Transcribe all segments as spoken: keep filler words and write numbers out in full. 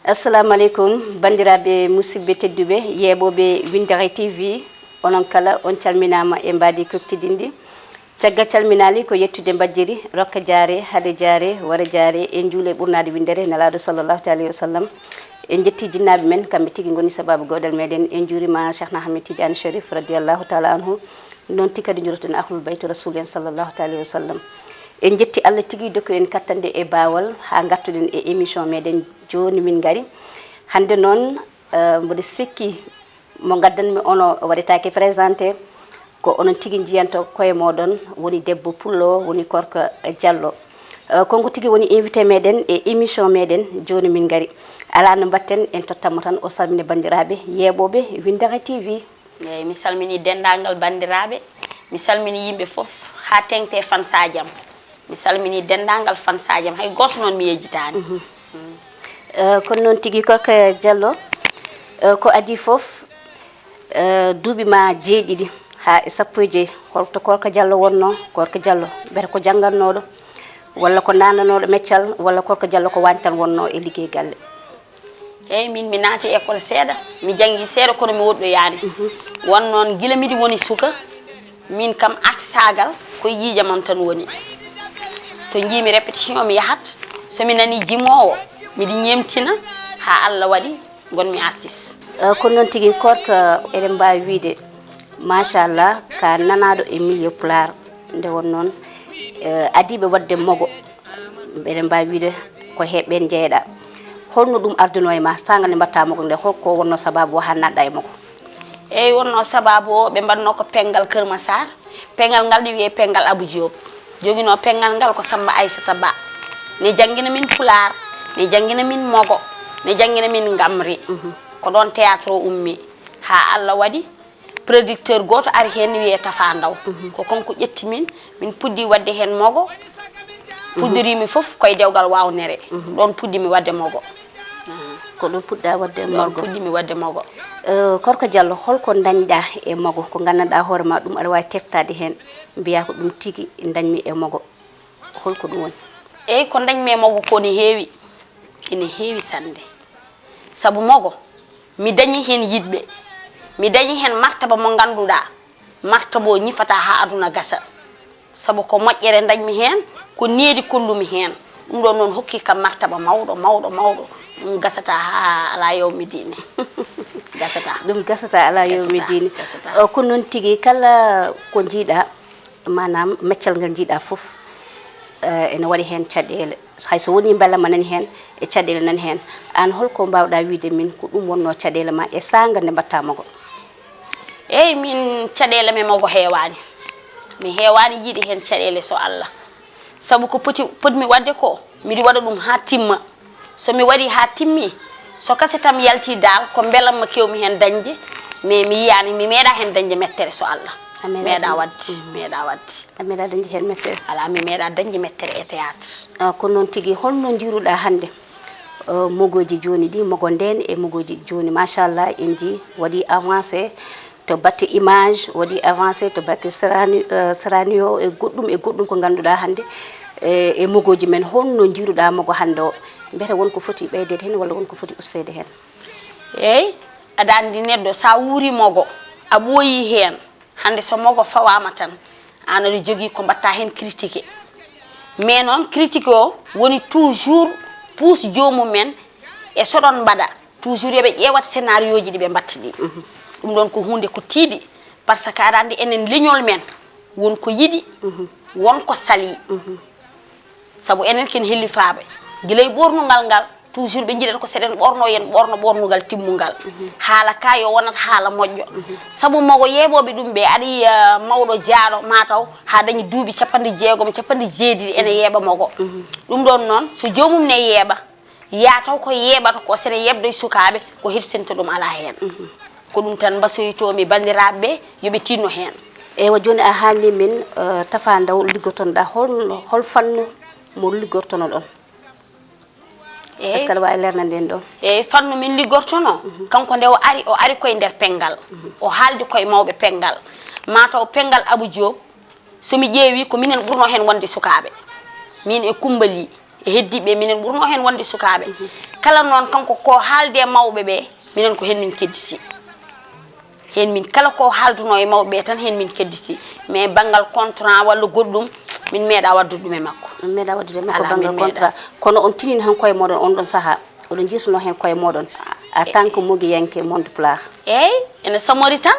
Assalamu aleykum, banndiraaɓe musidɓe tedduɓe, yeeɓooɓe Winndere T V, onon kala on calminaama e mbaadi kuktidinndi. Caggal calminaali ko yettude Mbajjeri, Rokka Jaare, Hade Jaare, Wara Jaare, en njuule ɓurnaade winndere Nelaaɗo sallallahu alayhi wa sallam. En njetti jinnaaɓe men, kamɓe tigi ngoni sabaabu goodal meɗen. En njuurima Cheikhna Ahmed Tidiane Chérif radiyallahu taala anhu. Noon tigi kadi njuroten Ahlul Bayti Rasul en sallallahu taala alayhi wa sallam. En njetti Allah tigi dokku en kattande e baawal haa ngartuɗen e émission meɗen Jooni Min Ngari. Hannde noon, eh, mboɗo sikki mo ngaddanmi ono o waɗetaake présenté, ko onon tigi njiyanto koye moɗon, woni debbo pullo, woni Korka Diallo. Eh, kanko tigi woni invité meɗen e émission meɗen Jooni Min Ngari. Alaa no mbaɗten, en tottanmo tan o salmina banndiraaɓe yeeɓooɓe Winndere T V. Eeyi, mi salminii denndaangal banndiraaɓe. Mi salminii yimɓe fof, haa teeŋti e fansaaji am. Mi salminii denndaangal fansaaji am. Hay gooto noon mi yejjitaani. Mhm. Eh, kono noon tigi, Korka Diallo, eh, ko adii fof, eh, duuɓi ma jeeɗiɗi haa e sappo e joy, holto Korka Diallo wonnoo? Korka Diallo, mbete ko janngannooɗo, walla ko naatnanooɗo meccal, walla Korka Diallo ko waañ tan wonnoo e liggey galle? Eeyi, min mi naati école seeɗa, mi janngi seeɗa, kono mi woɗɗoyaani. Mhm. Won noon, gila miɗi woni suka, min kam artisaagal ko e ƴiiƴam am tan woni. To njiimi répétition mi yahat, so mi nanii jimoowo, miɗi ñeemtina haa Allah waɗi ngonmi artiste. Eh, kono noon tigi, Korka, eɗen mbaawi wiyde, machallah, ko nanaaɗo e milieu pulaar. Nde won noon, eh, adiiɓe waɗde mogo, mbeɗen mbaawi wiyde ko he ɓeen njeyeɗaa. Holno ɗum ardunoo e ma, saanga nde mbaɗta mogo nde, holko wonnoo sabaabu o haa naatɗa e mogo? Eeyi, wonnoo sabaabu o, ɓe mbaɗnoo ko Penngal Kër Massar. Penngal ngal ne wiyee Penngal Abou Diop. Joginoo penngal ngal ko Samba Aissata Ba. Ne janngina min pulaar, ne janngina min mogo, ne janngina min ngamri. Mhm. Ko ɗoon théâtre o ummii. Haa Allah waɗi, producteur gooto ari heen, ne wiyee Tafa Ndaw. Mhm. Ko kanko ƴetti min, min puɗɗii waɗde heen mogo. Mhm. Puɗɗoriimi fof koye dewgal Waawnere. Mhm. Ɗoon puɗɗiimi waɗde mogo. Ko ɗoon puɗɗa waɗde mogo? Ɗoon puɗɗiimi waɗde mogo. Eh, Korka Diallo, holko ndañɗa e mogo? Ko nganndanɗaa hoore ma, ɗum aɗa waawi teftaade heen, mbiyaa ko ɗum tigi ndañmi e mogo. Holko ɗum woni? Eeyi, ko ndañmi e mogo ko ne heewi. Ene heewi sanne. Sabu mogo, mi dañii heen yiɗɓe. Mi dañii heen martaba mo ngannduɗaa, martaba o ñifataa haa aduna gasa. Sabu ko moƴƴere ndañmi heen, ko needi kollumi heen. Ɗum ɗoon noon hokki kam martaba mawɗo, mawɗo, mawɗo. Ɗum gasataa haa alaa yawmi diine. Gasataa. Ɗum gasataa alaa yawmi diine. Gasataa. Eh, ko noon tigi, kala ko njiiɗaa, maanaam meccal ngal njiiɗaa fof, eh, ene waɗi heen caɗeele. Hay so wonii mbela ma nani heen, e caɗeele nani heen. Aan, holko mbaawɗaa wiyde min ko ɗum wonnoo caɗeele ma e saanga nde mbaɗta mogo? Eeyi, min caɗeele men mogo heewaani. Mi heewaani yiide heen caɗeele so Allah. Sabu ko poti, potmi waɗde ko, miɗo waɗa ɗum haa timma. So mi waɗii haa timmi, so kasetam yaltii daal, ko mbelamma keewmi heen dañde, mais mi yiyaani, mi meeɗaa heen dañde mettere so Allah. A meeɗaa dañde? Meeɗaa waɗde, mhm, meeɗaa waɗde. A meeɗaa dañde heen mettere? Alaa, mi meeɗaa dañde mettere e théâtre. Ah, ko noon tigi, holno njiiruɗaa hannde, eh, mogooji jooni ɗi, mogo ndeen e mogooji jooni? Machallah, en njii waɗi avancé to batte image, waɗi avancé to batte sarani-, eh, saraani o e goɗɗum e goɗɗum ko ngannduɗaa hannde, eh, e mogooji men. Holno njiiruɗaa mogo hannde o? Mbete won ko foti ɓeydeede heen walla won ko foti usteede heen? Eeyi, aɗa anndi neɗɗo, so a wuurii mogo, a ɓooyii heen, hannde so mogo fawaama tan, aan aɗa jogii ko mbaɗta heen critiqué. Mais noon, critique o woni toujours puus joomum en e so ɗon mbaɗa, toujours yo ɓe ƴeewat scénario ji ɗi ɓe mbaɗta ɗi. Mhm. Ɗum ɗoon ko huunde ko tiiɗi, par ce que aɗa anndi enen leñol men, won ko yiɗi, mhm, won ko salii. Mhm. Sabu enen ken hellifaaɓe, gila e ɓoornungal ngal, toujours ɓe njiɗata ko seɗen ɓoorno, yen ɓoorno ɓoornungal timmungal. Mhm. Haala ka yo wonat haala moƴƴo. Mhm. Sabu mogo yeeɓooɓe ɗum ɓe, aɗa yiya, eh, mawɗo jaaɗo mataw haa dañi duuɓi capanɗe jeegom, capanɗe jeeɗiɗi ene yeeɓa mogo. Mhm. Ɗum ɗoon noon, so joomum ne yeeɓa, yaa taw ko yeeɓata ko, sene yeeɓde e sukaaɓe, ko hirsinta ɗum alaa heen. Mhm. Ko ɗum tan mbasoytoomi banndiraaɓe ɓe, yo ɓe tinno heen. Eywa, jooni a haalni min, eh, Tafa Ndaw liggotonoɗaa, hol, hol fannu mo liggortonoɗon? Eeyi. Est-ce que aɗa waawi leernande en ɗoon? Eeyi, fannu min liggortonoo, mhm, kanko nde o ari, o ari koye nder Penngal. Mhm. O haaldi koye mawɓe Penngal. Mataw Penngal Abou Diop, so mi ƴeewii, ko minen ɓurnoo heen wonde sukaaɓe. Min e Kummba Ly, E heddiiɓe ɓe, minen ɓurnoo heen wonde sukaaɓe. Kala noon, kanko ko haalde e mawɓe ɓe, minen ko heen min kedditi. Heen min, kala ko haaldunoo e mawɓe ɓe tan, heen min kedditi. Mais banngal contrat walla goɗɗum, min meeɗaa waɗdude ɗum e makko. Min meeɗaa waɗdude e makko. Alaa, banngal min meeɗaa. Contrat. Kono on tinini heen koye mooɗon on ɗon sahaa, oɗon njiytunoo heen koye mooɗon en tant que mogiyanke monde pulaar? Eey, ene samori tan.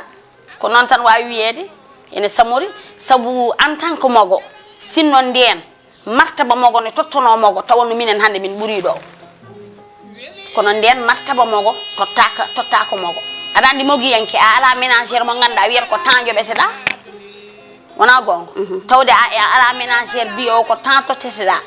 Ko noon tan waawi wiyeede, ene samori, sabu en tant que mogo, sinno ndeen martaba mogo ne tottonoo mogo, tawa no minen hannde min ɓurii ɗo. Kono ndeen martaba mogo tottaaka, tottaako mogo. Aɗa anndi mogiyanke, a alaa ménagère mo ngannduɗaa wiyata ko temps joɓeteɗaa. Wonaa goonga? Mhm. Tawde a, a alaa ménagère biyoowo ko temps totteteɗaa.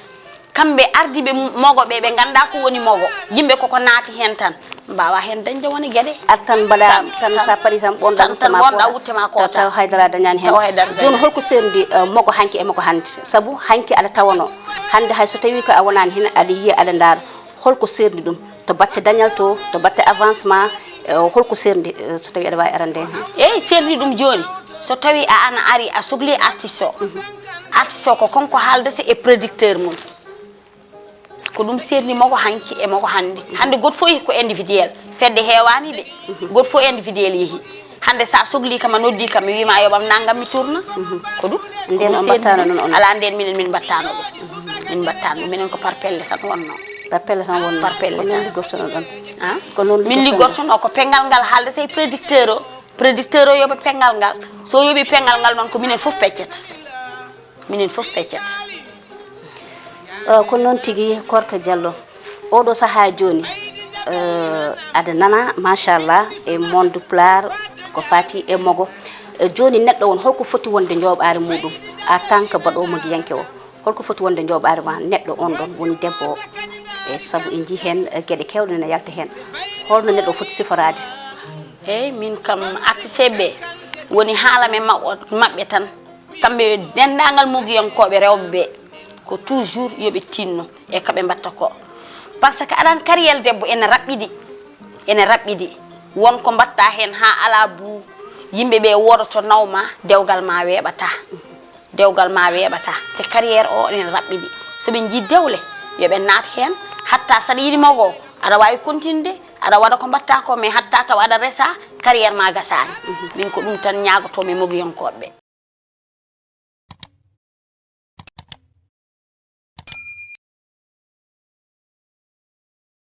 Kamɓe ardiiɓe mogo ɓe, ɓe nganndaa ko woni mogo. Yimɓe koko naati heen tan. Mbaawa heen dañde woni geɗe. Ar tan mbaɗa tan, tan, tan sa paɗi tan ɓonɗa tan, tan wuttema ɓonɗa ko wuttema ko taw, taw haydara dañani heen. Taw haydara dañani. Jooni holko serndi, eh, mogo hanki e mogo hannde? Sabu hanki aɗa tawanoo. Hannde hay so tawii ko a wonaani heen, aɗa yiya, aɗa ndaara. Holko serndi ɗum? To batte dañal to, to batte avancement, eh, holko serndi, eh, so tawii aɗa waawi arande heen? Eey, serndi ɗum jooni. So tawii a, an a ari, a sokli artiste o. Mhm. Artiste o ko kanko haaldata e producteur mum. Ko ɗum serndi mogo hanki e mogo hannde. Hannde gooto fof ko individuel. Fedde heewaani de. Mhm. Gooto fof individuel yehi. Hannde sa sokli kam, a noddi kam, mi wiima a yoɓam nanngam, mi tourna. Mhm. Ko ɗum. Nden ko ɗum on serndi mbattaano ɗum. Ɗum on? Alaa, nden minen min mbattaano ɗum. Mhm. Min mbattaano ɗum. Minen ko par pelle tan wonnoo. Par pelle tan wonnoo. Par pelle tan. Ko noon liggortoɗon ɗon? Ah? Ko noon liggortoɗon? Min liggortono ko penngal ngal haaldata e producteur o. Producteur o yoɓa penngal ngal. So yoɓi penngal ngal noon, ko minen fof peccata. Minen fof peccata. Eh, ko noon tigi, Korka Diallo. Oɗo sahaa jooni, eh, aɗa nana, machallah, e monde pulaar, ko faati e mogo. Eh, jooni neɗɗo on, holko foti wonde njooɓaari muɗum, en tant que baɗoowo mogiyanke o? Holko foti wonde njooɓaari ma neɗɗo on ɗon woni debbo o? E sabu en njii heen, eh, geɗe keewɗe ne yalta heen. Holno neɗɗo foti siforaade? Eey, min kam, artiste ɓe woni haala men maɓɓo-, maɓɓe tan. Kamɓe denndaangal mogiyankooɓe rewɓe ɓe, ko toujours yo ɓe tinno e ko ɓe mbatta ko. Par ce que aɗa anndi carrière debbo ene raɓɓiɗi, ene raɓɓiɗi. Won ko mbaɗta heen haa alaa buu, yimɓe ɓe wooda to naw ma, dewgal ma weeɓataa. Dewgal ma weeɓataa. Te carrière o ene raɓɓiɗi. So ɓe njii dewle, yo ɓe naat heen. Hatta saɗa yiɗi mogo, aɗa waawi continude, aɗa waɗa ko mbaɗta ko, mais hatta taw aɗa resa, carrière ma gasaani. Min ko ɗum tan ñaagotoo-mi mogiyankooɓe ɓe.